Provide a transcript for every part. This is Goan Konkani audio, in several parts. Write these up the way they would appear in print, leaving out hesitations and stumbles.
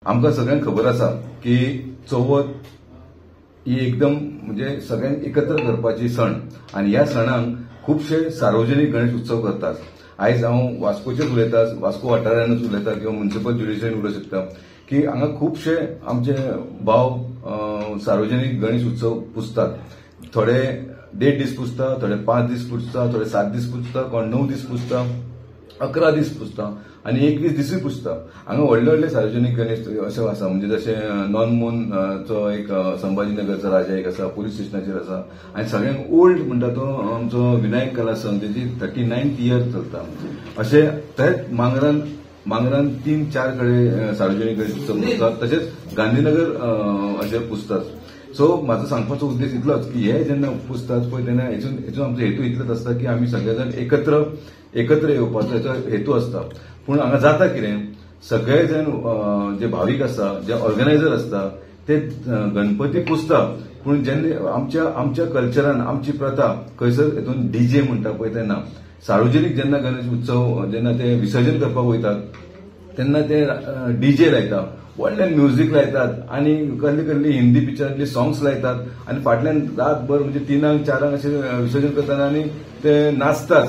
आमकां सगळ्यांक खबर आसा की चवथ ही एकदम म्हणजे सगळ्यांक एकत्र करपाची सण आनी ह्या सणांक खुबशे सार्वजनिक गणेश उत्सव करतात. आयज हांव वास्कोचेच उलयता, वास्को वाठारानूच उलयता किंवा म्युनिसिपल ज्युरिडिक्शन उलोवंक शकता की हांगा खुबशे आमचे भाव सार्वजनिक गणेश उत्सव पुजतात. थोडे 1.5 दीस पुजता, थोडे 5 दीस पुजता, थोडे 7 दीस पुजता, कोण 9 दीस पुजता, 11 दीस पुजता आनी 21 दिसूय पुजता. हांगा व्हडले व्हडले सार्वजनिक गणेश अशें आसा, म्हणजे जशें नॉन चो एक संभाजीनगरचो राजा एक आसा, पुलीस स्टेशनाचेर आसा आनी सगळ्यांक ओल्ड म्हणटा तो आमचो विनायक कला संघ, तेजी 39th year चलता. अशें थंयच मांगरान 3-4 कडेन सार्वजनिक गणेश उत्सव पुजतात, तशेंच गांधीनगर अशें पुजतात. सो म्हाजो सांगपाचो उद्देश इतलोच की हे जेन्ना पुजतात पळय तेन्ना हेचो आमचो हेतू इतलोच आसता की आमी सगळे जाण एकत्र येवपाचो हेचो हेतू आसता. पूण हांगा जाता कितें, सगळे जाण जे भावीक आसता, जे ऑर्गनायझर आसता ते गणपती पुजता, पूण जेन्ना आमच्या कल्चरान आमची प्रथा खंयसर हेतून डीजे म्हणटा पळय तेन्ना सार्वजनिक जेन्ना गणेश उत्सव जेन्ना ते विसर्जन करपाक वयतात तेन्ना ते डीजे लायता, व्हडल्यान म्युझीक लायतात आनी कसली कसली हिंदी पिक्चरांतली सॉंग्स लायतात आनी फाटल्यान रातभर म्हणजे 3-4 अशें विसर्जन करतना आनी ते नाचतात.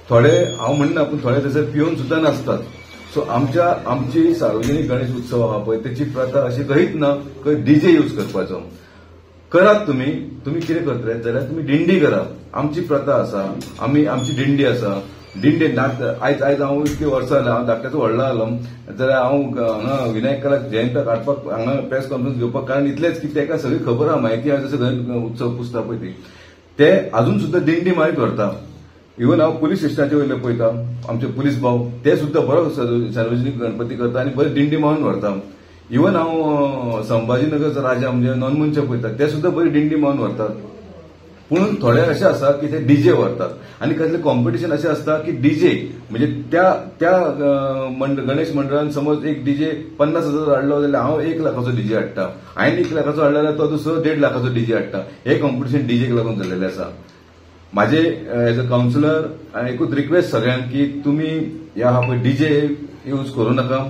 थोडे हांव म्हणना, पूण थोडे थंयसर पिवन सुद्दां नाचतात. सो आमची सार्वजनिक गणेश उत्सव आहा पळय तेची प्रथा अशी खंयच ना खंय डीजे यूज करपाचो. करात तुमी कितें करतले जाल्यार तुमी दिंडी करात. आमची प्रथा आसा, आमची दिंडी आसा. दिंडी नाच आयज हांव इतलीं वर्सां जालीं, हांव धाकट्याचो व्हडलो जालो जाल्यार हांव हांगा विनायक कला जयंताक हाडपाक हांगा प्रेस कॉन्फरन्स घेवपाक कारण इतलेंच की ताका सगळी खबर आहा, म्हायती आहा. जसो गणेश उत्सव पुजता पळय ते आजून सुद्दां दिंडी मारीत व्हरता. इवन हांव पुलीस स्टेशनाचे वयले पळयता, आमचे पुलीस भाव ते सुद्दां बरो सार्वजनिक गणपती करता आनी बरी दिंडी मारून व्हरता. इवन हांव संभाजीनगरचो राजा म्हणजे नॉनमूनचे पळयता, ते सुद्दां बरी दिंडी मारून व्हरतात. पूण थोडे अशे आसा की ते डीजे व्हरतात आनी कसले कॉम्पिटिशन अशें आसता की डीजे म्हणजे त्या त्या गणेश मंडळान समज एक डीजे 50,000 हाडलो जाल्यार हांव 1 लाखाचो डीजे हाडटा, हांवें 1 लाखाचो हाडलो जाल्यार तो दुसरो 1.5 लाखाचो डीजे हाडटा. हे कॉम्पिटिशन डीजेक लागून जाल्लेलें आसा. म्हाजे एज अ कावन्सिलर एकूच रिक्वेस्ट सगळ्यांक की तुमी ह्या आहा पळय डीजे यूज करूं नाका.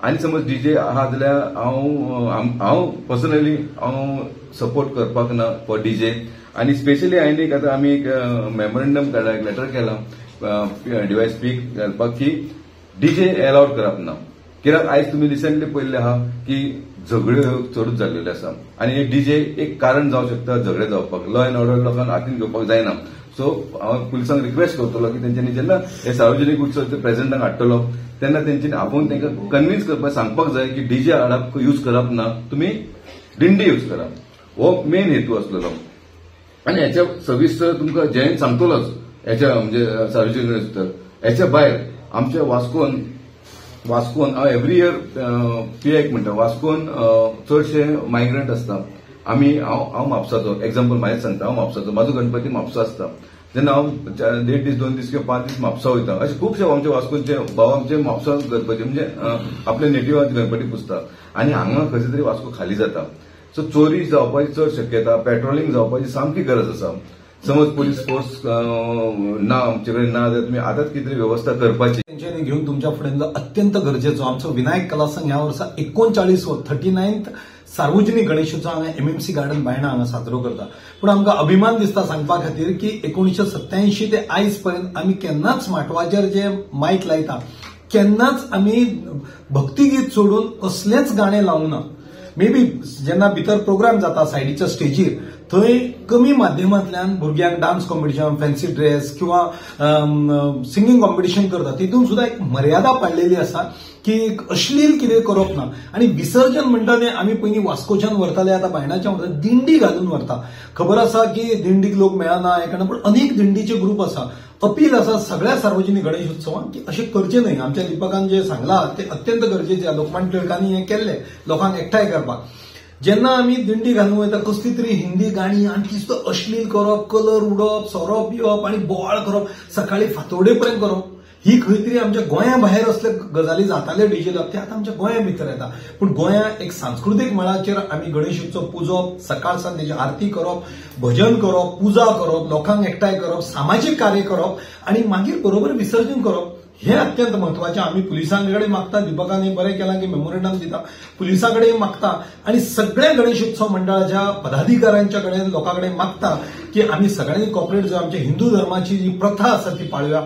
आनी समज डीजे आहा जाल्यार हांव पर्सनली हांव सपोर्ट करपाक ना फॉर डीजे. आनी स्पेशली हांवें एक आतां आमी एक मेमोरंडम काडला, एक लेटर केला डिवायस पीक घालपाक की डीजे एलावड करप ना. कित्याक आयज तुमी रिसंटली पळयल्लें आहा की झगड्यो चडूच जाल्लेल्यो आसा आनी हे डीजे एक कारण जावंक शकता झगडे जावपाक. लॉ एन्ड ऑर्डर लोकांक हातीन घेवपाक जायना. सो हांव पुलिसांक रिक्वेस्ट करतलो की तेंच्यांनी जेन्ना हे सार्वजनिक उत्सव प्रेसिडेंटाक हाडटलो तेन्ना तेंच्यांनी आपोवन तांकां कन्विन्स करपाक सांगपाक जाय की डीजे हाडप यूज करप ना, तुमी दिंडी यूज करात. हो मेन हेतू आसलेलो. आनी हेच्या सविस्तर तुमकां जयंत सांगतलोच हेच्या म्हणजे सार्वजनिक उत्सव. हेच्या भायर आमच्या वास्कोन हांव एवरी इयर पीआयक म्हणटा, वास्कोन चडशे मायग्रंट आसता. हांव म्हापसाचो एग्जाम्पल म्हाजेच सांगता, हांव म्हापसाचो, म्हाजो गणपती म्हापसा आसता. जेन्ना हांव 1.5 दीस 2 दीस किंवा 5 दीस म्हापसा वयता, अशे खुबशे आमचे वास्कोचे भाव आमचे म्हापसा गणपती म्हणजे आपल्या नेटिवान गणपती पुजता आनी हांगा खंयसर तरी वास्को खाली जाता. सो चोरी जावपाची चड शक्यता, पेट्रोलिंग जावपाची सामकी गरज आसा. समज पुलीस फोर्स ना आमचे कडेन ना जाल्यार तुमी आतांच कितें तरी वेवस्था करपाची. तेंच्यांनी घेवन तुमच्या फुड्यान अत्यंत गरजेचो आमचो विनायक कला संघ ह्या वर्सा 39वो 39th सार्वजनिक गणेशोत्सव हांगा एमएमसी गार्डन बायणा हांगा साजरो करता. पूण आमकां अभिमान दिसता सांगपा खातीर की 1987 ते आयज पर्यंत आमी केन्नाच माटवाचेर जे मायक लायता केन्नाच आमी भक्तिगीत सोडून कसलेंच गाणें लावंक ना. मे बी जेन्ना भितर प्रोग्राम जाता सायडीच्या स्टेजीर थंय कमी माध्यमांतल्यान भुरग्यांक डान्स कॉम्पिटिशन, फॅन्सी ड्रेस किंवा सिंगींग कॉम्पिटिशन करता, तितून सुद्दां एक मर्यादा पाडलेली आसा की अश्लील कितें करप ना. आनी विसर्जन म्हणटा तें आमी पयलीं वास्कोच्यान व्हरताले, आतां बायणाच्यान व्हरता, दिंडी घालून व्हरता. खबर आसा की दिंडीक लोक मेळना हें कारण, पूण अनेक दिंडीचे ग्रूप आसा. अपील आसा सगळ्या सार्वजनिक गणेश उत्सवांत की अशें करचें न्हय. आमच्या दीपकान जें सांगलां तें अत्यंत गरजेचें. लोकमान्य टिळकांनी हें केल्लें लोकांक एकठांय करपाक. जेन्ना आमी दिंडी घालून वयता कसली तरी हिंदी गाणी आनी ती सुद्दां अश्लील करप, कलर उडोवप, सोरो पिवप आनी बोवाळ करप, सकाळी फांतोडे पर्यंत करप, ही खंय तरी आमच्या गोंया भायर असले गजाली जाताले डीजे लाग, ते आतां आमच्या गोंया भितर येता. पूण गोंया एक सांस्कृतीक मळाचेर आमी गणेश उत्सव पुजप, सकाळ सावन तेजी आरती करप, भजन करप, पुजा करप, लोकांक एकठांय करप, सामाजीक कार्य करप आनी मागीर बरोबर विसर्जन करप, हें अत्यंत म्हत्वाचें. आमी पुलिसां कडेन मागता, दीपकान हें बरें केलां की मेमोरेंडम दिता, पुलिसां कडेन मागता आनी सगळ्या गणेशोत्सव मंडळाच्या पदाधिकाऱ्यांच्या कडेन, लोकां कडेन मागता की आमी सगळ्यांनी कॉपरेट जावन आमच्या हिंदू धर्माची जी प्रथा आसा ती पाळुया.